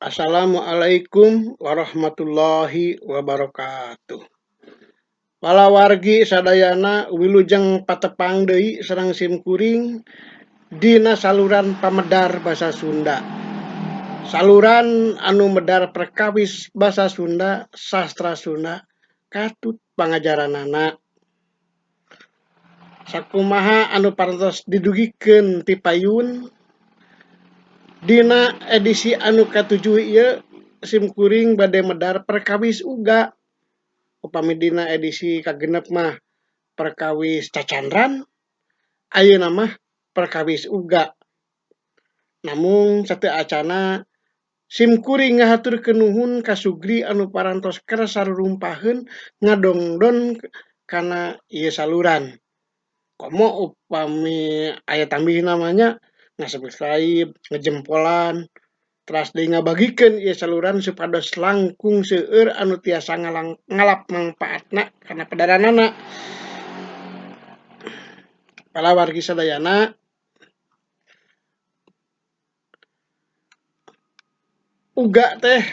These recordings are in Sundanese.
Assalamualaikum warahmatullahi wabarakatuh. Palawargi sadayana wilujeng patepang deui sareng simkuring dina saluran pamedar basa Sunda. Saluran anu medar perkawis basa Sunda, sastra Sunda, katut pangajaranana. Sakumaha anu parantos didugikeun ti payun dina edisi anu katujuh ieu simkuring bade medar perkawis uga. Upami dina edisi kagenep mah perkawis cacandran, ayeuna mah perkawis uga. Namung sateu acana simkuring ngahaturkeun nuhun ka Sugri anu parantos kersa rurumpaheun ngadongdon kana ieu saluran. Komo upami aya tambihna mah nya nga-subscribe, ngejempolan, teras deui ngabagikeun ieu saluran supados langkung seueur anu tiasa ngalap mangpaatna kana pedaranana. Palawargi sadayana uga teh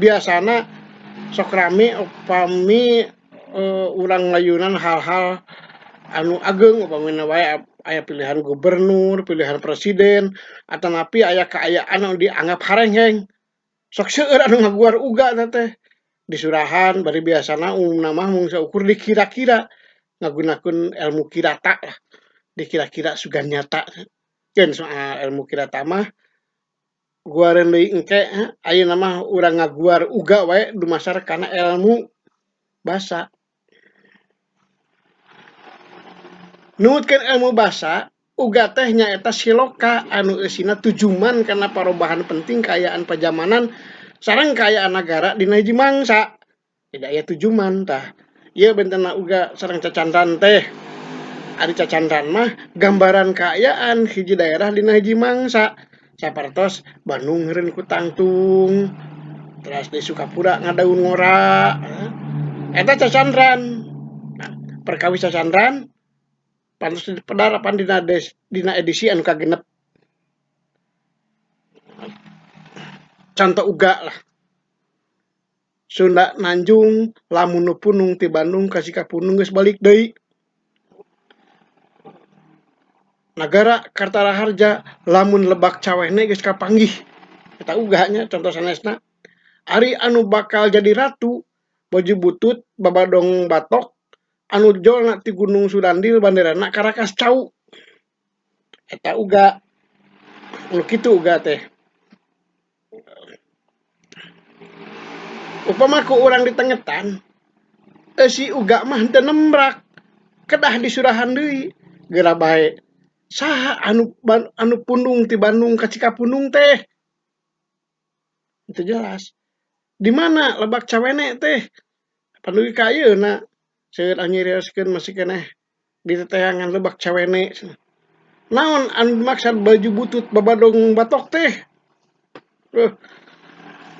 biasana sok rame upami urang ngayunan hal-hal anu ageng upamina wae aya pilihan gubernur, pilihan presiden, atanapi aya kaayaan anu dianggap harengheng. Sok seueur anu ngaguar uga teh disurahan bari biasana umumna mah mung saukur dikira-kira ngagunakeun ilmu kirata lah. Dikira-kira sugan nyata. Keun soal ilmu kirata mah guareun deui engke ayeuna mah urang ngaguar uga wae dumasar kana ilmu basa. Numutkeun ilmu basa, uga teh nyaeta siloka anu eusina tujuman kana parobahan penting kaayaan pajamanan sareng kaayaan nagara dina hiji mangsa. Jadi aya tujuman tah. Ieu bentenna uga sareng cacandran teh. Ari cacandran mah gambaran kaayaan hiji daerah dina hiji mangsa. Sapertos Bandung heureun ku tangtung, teras di Sukapura ngadaun ngora. Eta cacandran. Nah, perkawis cacandran pantes dipedar apan dina edisi anu kagenep. Contoh uga lah. Sunda Nanjung lamun nu punung ti Bandung ka Cikapundung geus balik deui. Nagara Kartaraharja lamun Lebak Cawene geus kapanggih. Eta uga nya contoh sanesna. Ari anu bakal jadi ratu baju butut babadong batok anu jolna ti Gunung Surandil banderana Karakas cau. Eta uga nu kitu uga teh. Upama ku urang ditengetan eusi uga mah henteu nembrak kedah disurahan deui geura bae. Saha anu pundung ti Bandung ka Cikapundung teh? Itu jelas. Di mana Lebak Cawene teh? Padugi ka ayeuna seueur anu nyarioskeun masih keneh di teteangan Lebak Cawene. Naon anu dimaksud baju butut babadong batok teh?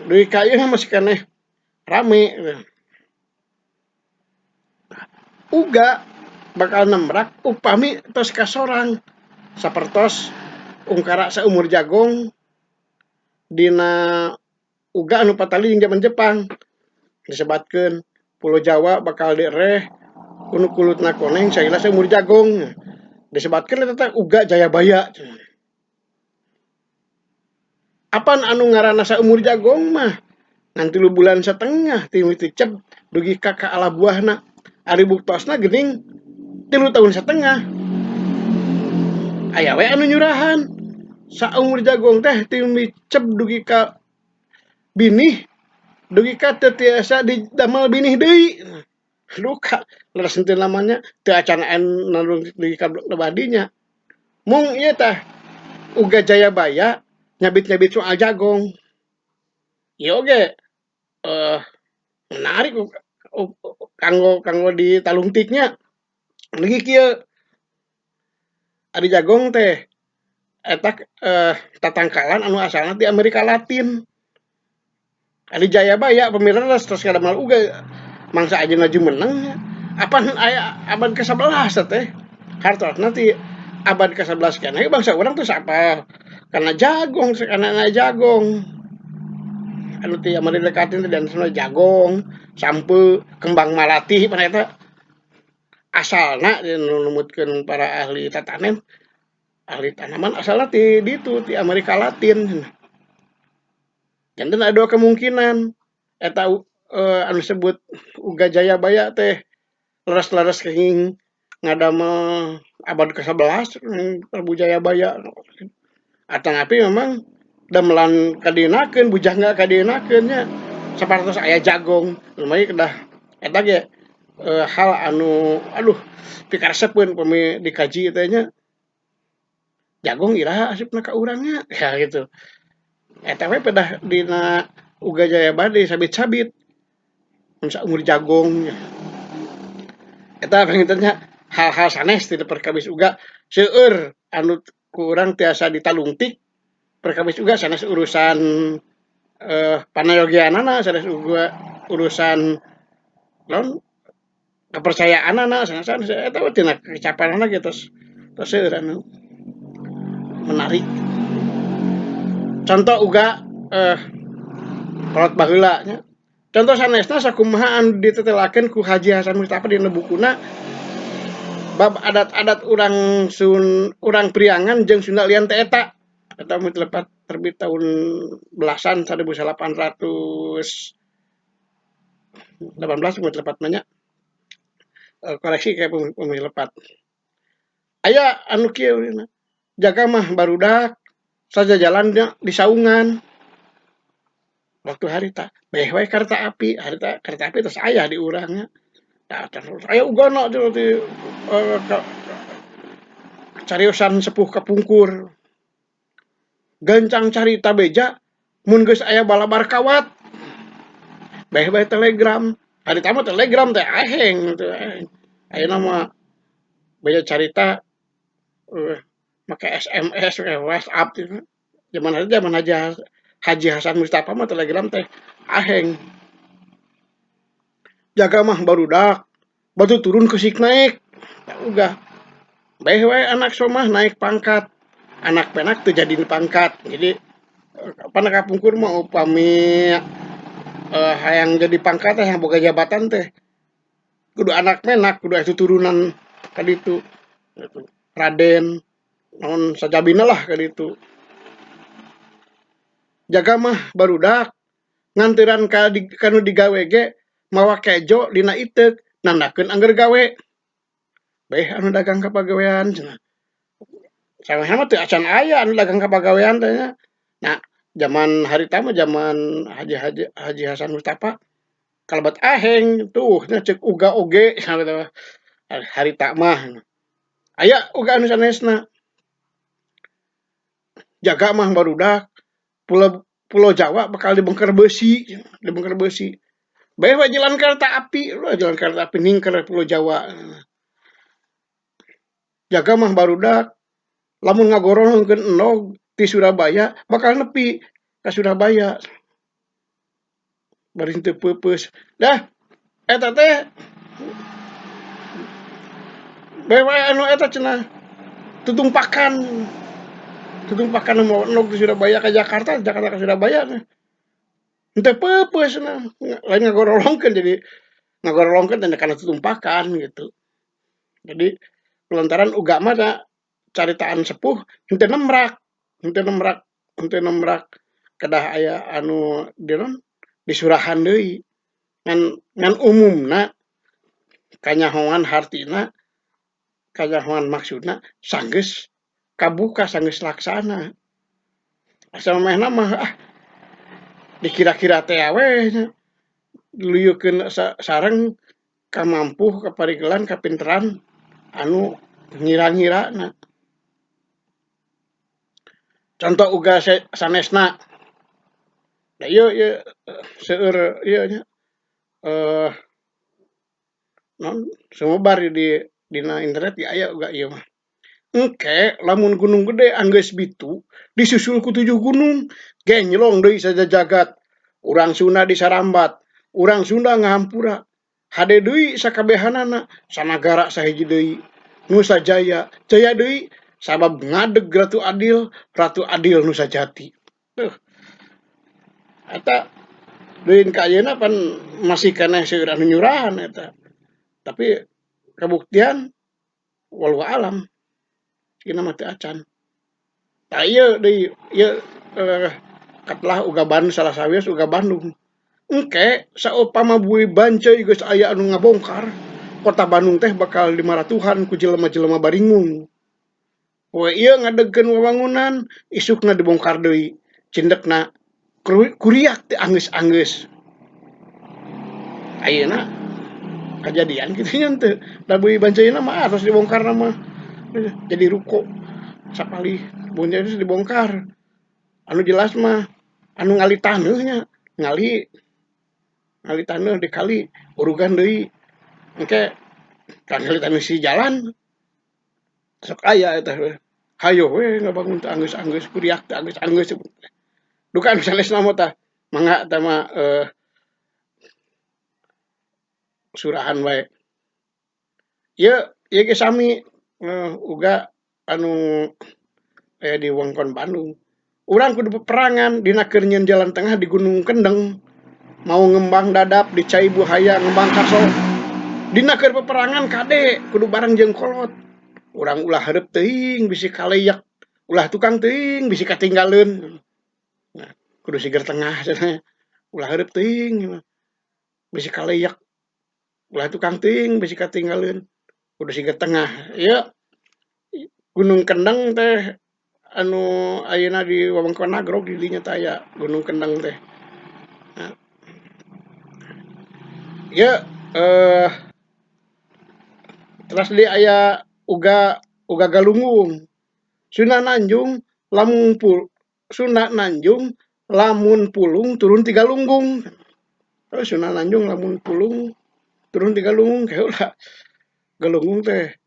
Dugi ka ayeuna masih keneh rame. Uga bakal nembrak upami tos kasorang sapertos ungkara saumur jagong dina uga anu patali jeung zaman Jepang disebatkeun Pulau Jawa bakal direh kunu kulutna koneng saila saumur jagong disebatkeun eta teh uga Jayabaya. Apan anu ngaranna saumur jagong mah ngan 3 bulan setengah ti cep dugi ka kaala buahna. Ari buktosna geuning 3 tahun setengah. Aya we anu nyurahan saumur jagong teh ti cep dugi ka binih dugi ka teu tiasa didamel binih deui. Duka leres henteu namanya teu acan anu dugi ka lebadinya. Mung ieu tah uga Jayabaya nyabit-nyabit soal jagong. Ieu oge menarik kanggo di talungtiknya. Lagi kieu ari jagong teh eta tatangkalan anu asalna ti Amerika Latin. Ari Jayabaya pemirsa terus kadamel uga mangsa ajeuna jumeneng apan aya abad ke-11 teh. Hartosna ti abad ke-11 keneh bangsa urang teh sapal kana jagong, kana jagong. Anu ti Amerika Latin teh dan jagong, sampeu, kembang malati pan eta asalna nu numutkeun para ahli tatanen, ahli tanaman asalna ti ditu ti Amerika Latin. Janten aya dua kemungkinan eta anu disebut uga Jayabaya teh leres-leres kenging ngadamel abad ke-11 Prabu Jayabaya atanapi memang damelan kadienakeun bujangga kadienakeun nya sapertos aya jagong lumayan kedah eta ge hal anu aduh pikaresepeun upami dikaji teh nya jagong iraha asupna ka urang nya ya gitu eta we pedah dina uga Jayabaya disabit-sabit mun saumur jagong eta panginten nya hal-hal sanes tina perkawis uga seueur anu ku urang tiasa ditalungtik perkawis uga sanes urusan panayogianana sanes uga urusan naon kepercayaanana sanes eta we tina kecapanana ge tos tos seueur anu menarik. Contoh uga kolot baheula nya. Contoh sanesna sakumaha anu ditetelakeun ku Haji Hasan Mustafa dina bukuna bab adat-adat urang sun urang Priangan jeung Sunda lian teh eta. Eta mun lepat terbit tahun belasan 1818 mun lepat mah nya. Koreksi kayak pemi lepat. Aya anu kieu jaga mah barudak sajajalan di saungan. Waktu harita beh we kereta api, harita kereta api tos aya di urang nya. Tah terus aya ugana ti cariosan sepuh kapungkur. Gancang carita beja mun geus aya balabar kawat. Beh we telegram. Harita mah telegram teh aheng teh. Ayeuna mah beja carita make SMS, WhatsApp gitu. Zaman harita zaman Haji Hasan Mustafa mah telegram teh aheng. Jaga mah barudak, batu turun kesik naik. Ya uga. Beh we anak somah naik pangkat. Anak penak teu jadi pangkat. Jadi pan kapungkur mah upami hayang jadi pangkat teh hayang boga jabatan teh kudu anak menak, kudu aya tuturunan ka ditu. Raden naon sajabina lah ka ditu. Jaga mah barudak nganteran ka kanu digawe ge mawa kejo dina iteuk nandakeun angger gawe. Beh anu dagang ka pagawean cenah. Samehna mah teu acan aya anu dagang ka pagawean teh nya. Nah, zaman harita mah zaman Haji Haji Hasan Mustafa kalebet aheng tuh nya ceuk uga oge harita mah. Aya uga anu sanesna. Jaga mah barudak pulau Jawa bakal dibengker beusi, dibengker beusi. Beh we jalan kereta api, jalan kereta api ningker pulau Jawa. Jaga mah barudak lamun ngagorongkeun endog ti Surabaya bakal nepi ka Surabaya. Bari teu peupeus. Dah eta teh beh we anu eta cenah tutumpakan. Tutumpakan mawa endog ti Surabaya ka Jakarta, Jakarta ka Surabaya. Henteu peupeus cenah, lain ngagorolongkeun jadi ngagorolongkeun teh kana tutumpakan gitu. Jadi lantaran uga mah da caritaan sepuh henteu nemrak, henteu nemrak, henteu nemrak kedah aya anu di naon disurahan deui. Ngan ngan umumna kanyahoan hartina, kanyahoan maksudna sanggeus kabuka sanggeus laksana. Asa memehna mah ah dikira-kira teh we nya. Diluyukeun sareng kamampuh kaparigelan kapinteran anu ngira-ngirana. Contoh uga sanesna. Da ieu ieu seueur ieu nya naon sumebar di dina internet ge aya uga ieu mah. Engke lamun Gunung Gede anggeus bitu disusul ku 7 gunung genjlong deui sajajagat. Urang Sunda disarambat, urang Sunda ngahampura. Hade deui sakabehanana sanagara sahiji deui. Nusa Jaya, jaya deui sabab ngadeg Ratu Adil, Ratu Adil nu sajati. Tuh. Eta Deui ka ayeuna pan masih keneh seueur anu nyurahan eta. Tapi kabuktian wallahu alam sigana mah teu acan. Tah ieu deui ieu katelah uga Bandung salah sawios uga Bandung. Engke saupama bui banceuy geus aya anu ngabongkar, kota Bandung teh bakal dimaratuhan ku jelema-jelema baringung. Poe ieu ngadegkeun wawangunan, isukna dibongkar deui. Cindekna kuriak teu anggeus-anggeus. Ayeuna kajadian kitu nya henteu. Da bui banceuyna mah atos dibongkarna mah. Jadi ruko sapalih geus dibongkar. Anu jelas mah anu ngali taneuh nya, ngali ngali taneuh dikali urugan deui. Engke ngali taneuh si jalan sok aya eta heuh. Hayoh we ngabangun teu anggeus-anggeus kuriak teu anggeus-anggeus. Duka anu sanesna mah tah mangga eta mah surahan wae. Ieu ieu ge sami uga anu aya di wewengkon Bandung. Urang kudu peperangan dina keur nyieun jalan tengah di Gunung Kendeng. Mau ngembang dadap di cai buhaya ngembang kaso. Dina keur peperangan kade kudu bareng jeung kolot. Urang ulah hareup teuing bisi kaleyak, ulah tukang teuing bisi katinggaleun. Nah, kudu siger tengah cenah. Ulah hareup teuing bisi kaleyak, ulah tukang teuing bisi katinggaleun. Kudu siger tengah. Ieu Gunung Kendeng teh anu ayeuna di wewengkon Nagrog di dinya teh aya Gunung Kendeng teh. Nah. Ieu teras deui aya uga uga Galunggung. Sunda Nanjung lamun pul Sunda Nanjung lamun pulung turun ti Galunggung. Oh, Sunda Nanjung lamun pulung turun ti Galunggung heula. Galunggung teh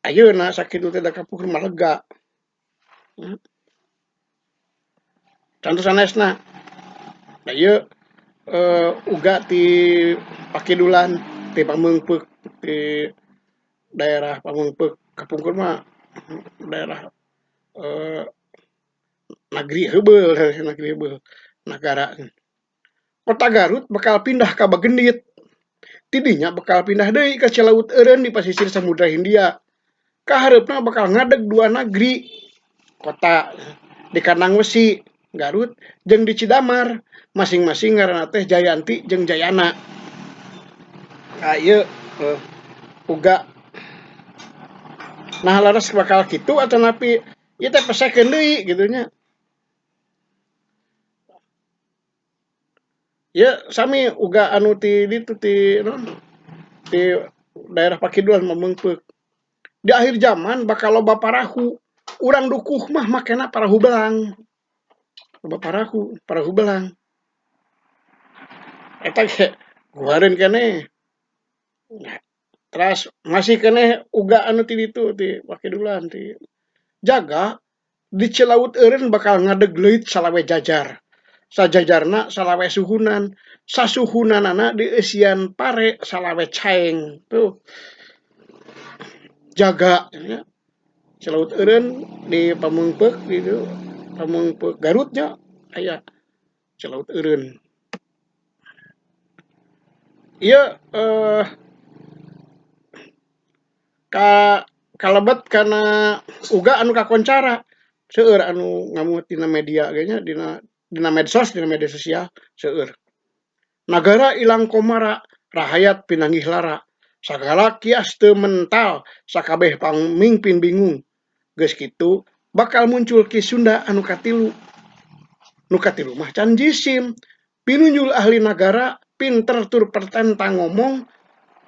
ayeuna sakitu teh da kapungkur mah lega. Contoh sanesna. Da ieu uga ti Pakidulan ti Pameungpeuk ti daerah Pameungpeuk kapungkur mah daerah nagri heubeul nagri heubeul nagara. Kota Garut bakal pindah ka Bagendit. Tidinya bakal pindah deui ka Cilaut Eureun di pasisir Samudra Hindia. Kahareupna bakal ngadeg dua nagri kota di Kandang Wesi Garut jeung di Cidamar masing-masing ngaranna teh Jayanti jeung Jayana. Nah ieu uga nah leres bakal kitu atanapi ieu teh pesekeun deui kitu nya. Ieu sami uga anu ti ditu ti naon ti daerah Pakidulan Pameungpeuk. Di akhir zaman bakal loba parahu. Urang dukuh mah makena parahu belang. Loba parahu, parahu belang. Eta ge guareun keneh. Nah, teras masih keneh uga anu ti ditu ti Pakidulan ti jaga di Cilaut Eureun bakal ngadeg leuit salawe jajar. Sajajarna salawe suhunan, sasuhunanana dieusian pare salawe caeng. Tuh. Jaga nya. Cilaut Eureun di Pameungpeuk gitu, Pameungpeuk Garut nya aya Cilaut Eureun. Ieu ka kalebet kana uga anu kakoncara seueur anu ngamut dina media ge nya dina dina medsos dina media sosial seueur. Nagara ilang komara rahayat pinanggih lara sagala kias teu mental sakabeh pamingpin bingung. Geus kitu bakal muncul Ki Sunda anu katilu. Nu katilu mah can jisim pinunjul ahli nagara pinter tur pertentang ngomong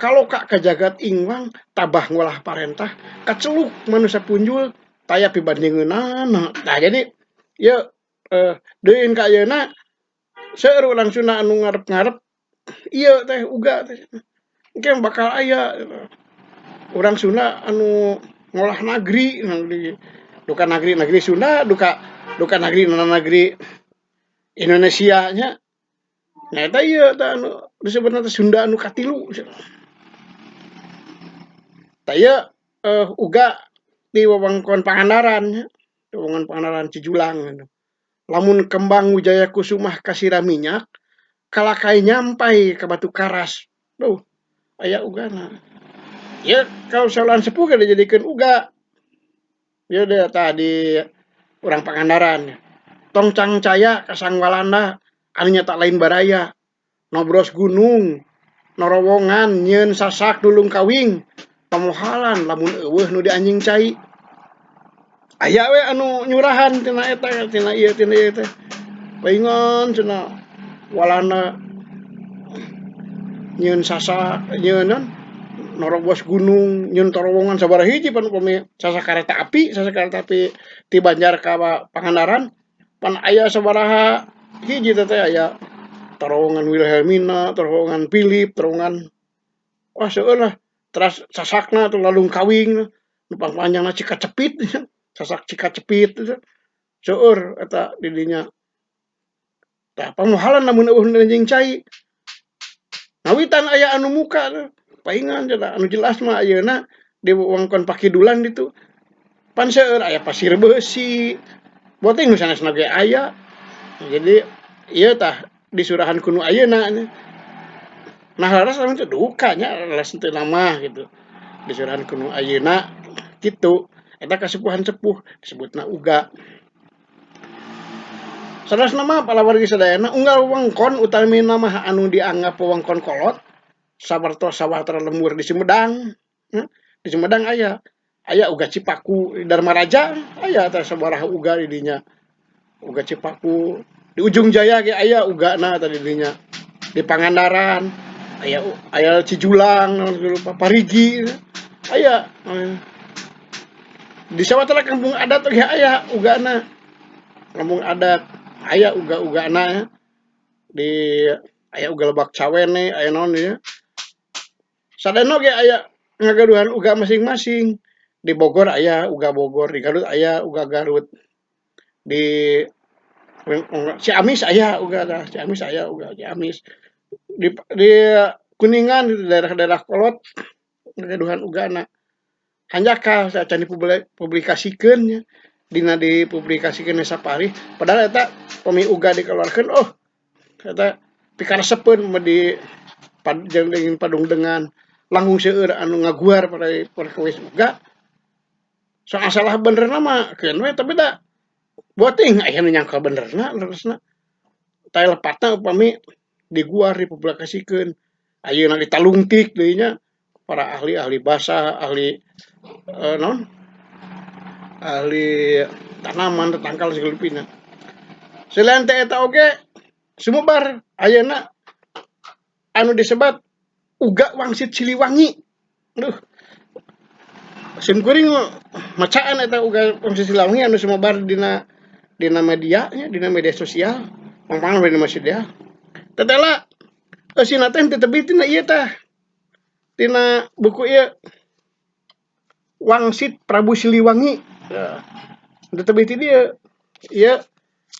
kaloka ka jagat ingwang tabah ngolah parentah kaceluk manusia punjul taya pibandingeunana. Nah jadi ieu deuin ka ayeuna seueur urang Sunda anu ngarep-ngarep ieu teh uga teh engke bakal aya urang Sunda anu ngolah nagri duka nagri nagri Sunda duka duka nagri nagri Indonesia nya. Nah eta ieu tah anu disebutna teh Sunda anu katilu. Tah ieu uga di wewengkon Pangandaran nya, wewengkon Pangandaran Cijulang. Lamun kembang Wijaya Kusumah kasira minyak, Kalakai nyampai ka Batu Karas. Duh, aya ugana. Ieu kausalan sepuh ge dijadikeun uga. Ieu deh tah di urang Pangandaran. Tong cangcaya ka Sang Walanda anu nyata lain baraya. Nobros gunung, norowongan, nyieun sasak nulung kawing, pamohalan lamun eueuh nu dianjing cai. Aya we anu nyurahan tina eta tina ieu teh. Paingan cenah Walanda nyieun sasak nyieun naon norobos gunung nyieun torowongan sabaraha hiji pan upami sasak kareta api ti Banjar ka Pangandaran pan aya sabaraha hiji teh aya terowongan Wilhelmina, terowongan Philip, terowongan wah seueur lah. Teras sasakna teh lalung kawing nu pangpanjangna Cikacepit sasak Cikacepit seueur eta di dinya. Tah pamohalan lamun eueuh nu anjing cai. Ngawitan aya anu muka paingan cenah anu jelas mah ayeuna di wewengkon Pakidulan ditu pan seueur aya pasir beusi boting nu sanesna ge aya. Jadi ieu tah disurahan ku nu ayeuna nya. Nah leres teh duka nya leres teu mah gitu. Disurahan ku nu ayeuna kitu. Eta kasepuhan sepuh disebutna uga. Saleresna mah palawargi sadayana unggal wewengkon utamina mah anu dianggap wewengkon kolot sapertos sawatara lembur di Sumedang. Di Sumedang aya aya uga Cipaku di Darmaraja aya teh sabaraha uga di dinya. Uga Cipaku di Ujung Jaya ge aya ugana tah di dinya. Di Pangandaran aya aya Cijulang Parigi aya. Di sawatara kampung adat oge aya ugana. Kampung adat aya uga-ugana di aya uga Lebak Cawene aya naon ieu. Sadayana oge aya ngagaduhan uga masing-masing. Di Bogor aya uga Bogor, di Garut aya uga Garut. Di Ciamis aya uga tah, Ciamis aya uga Ciamis. Di Kuningan di daerah-daerah kolot ngagaduhan ugana. Hanjakal sacan dipublikasikeun nya. Dina dipublikasikeun sapari padahal eta pami uga dikeluarkeun oh eta pikaresepeun mah di jeung padungdengan langkung seueur anu ngaguar perkawis uga. Soal salah benerna mah keun we tapi da boting aya nu nyangka benerna leresna. Tah lepatna upami diguar dipublikasikeun ayeuna ditalungtik deui nya para ahli-ahli basa, ahli naon ahli tanaman tetangkal segala rupina. Selain teh eta oge sumebar ayeuna anu disebat uga wangsit Siliwangi. Duh. Sim kuring macaan eta uga wangsit Siliwangi anu sumebar dina dina media nya, dina media sosial, pangpang dina media. Tetela eusina teh teu tebih tina ieu tah. Tina buku ieu Wangsit Prabu Siliwangi. Teu tebih ti dieu. Ieu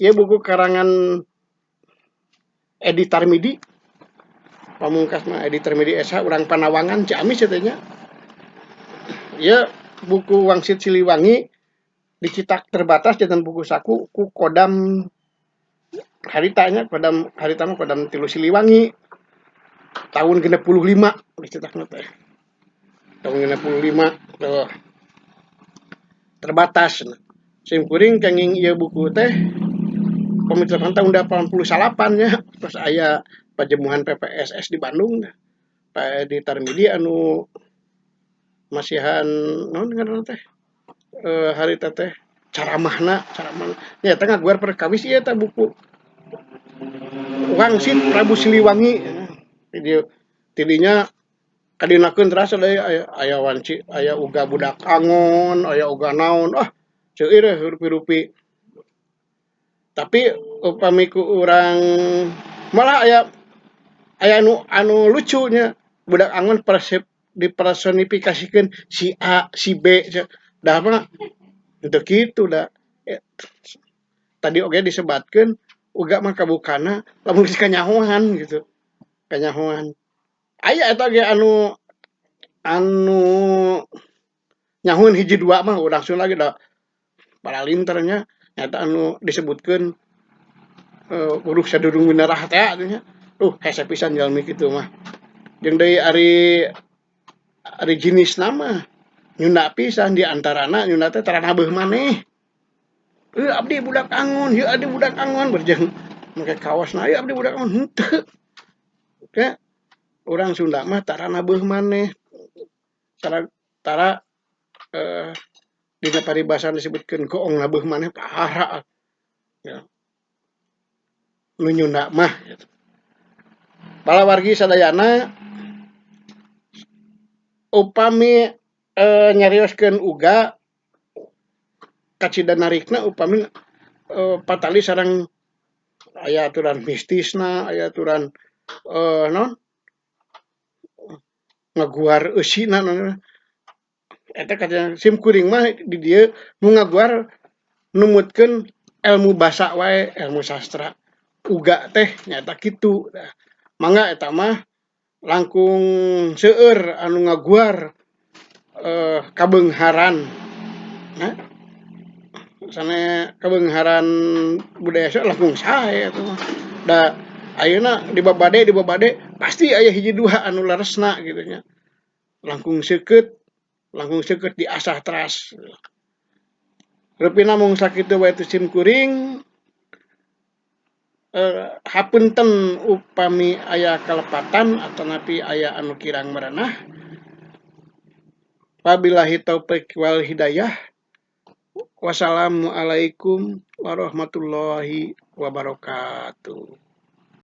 ieu buku karangan Edi Tarmidi. Pamungkas mah Edi Tarmidi SH urang Panawangan Ciamis eta nya. Ieu buku Wangsit Siliwangi dicetak terbatas janten buku saku ku Kodam harita nya, Kodam harita mah Kodam Tilu Siliwangi. Tahun 65 dicetakna teh. Tahun 65 tuh. Terbatas. Sim kuring kenging ieu buku teh pamitepan tahun 89 nya terus aya pajemuhan PPSS di Bandung. Pak Edi Tarmidi anu masihan naon ngaranna teh harita teh caramahna caramah nya eta ngaguar perkawis ieu tah buku Wangsit Prabu Siliwangi. Tidinya kadinakeun terasa deui aya aya wanci aya uga budak angon aya uga naon ah seueur rupi-rupi. Tapi upami ku urang malah aya aya anu anu lucu nya budak angon dipersonifikasikeun si A si B da mah teu kitu da. Tadi oge disebatkeun uga mah kabukana lamun geus kanyahoan gitu. Kanyahoan. Aya eta ge anu anu nyahoeun hiji dua mah langsung lagi da paralinter nya nyata anu disebutkeun buruh sadurung winarah teh nya. Hese pisan jalmi kitu mah. Jeung deui ari ari jinisna mah nyunda pisan di antarana nyunda teh tara nabeuh maneh. Ieu abdi budak angon, ieu abdi budak angon berjeng make kaosna, ieu abdi budak angon henteu. Ke urang Sunda mah tara nabeuh maneh. Tara tara dina paribasa disebutkeun goong nabeuh maneh tara. Ya. Nu nyunda mah gitu. Palawargi sadayana upami nyarioskeun uga kacida narikna upami patali sareng aya aturan mistisna, aya aturan naon ngaguar eusina eta kacida sim kuring mah di dieu nu ngaguar numutkeun ilmu basa wae, ilmu sastra. Uga teh nyaeta kitu. Mangga eta mah langkung seueur anu ngaguar kabeungharan nya sane kabeungharan budaya Sunda langkung sae eta mah. Da ayeuna di babade pasti aya hiji dua anu leresna kitu nya. Langkung seukeut diasah teras. Rupina mung sakitu wae ti sim kuring. Hapunten upami aya kalepatan atanapi aya anu kirang merenah. Wabillahi taufik wal hidayah. Wassalamualaikum warahmatullahi wabarakatuh.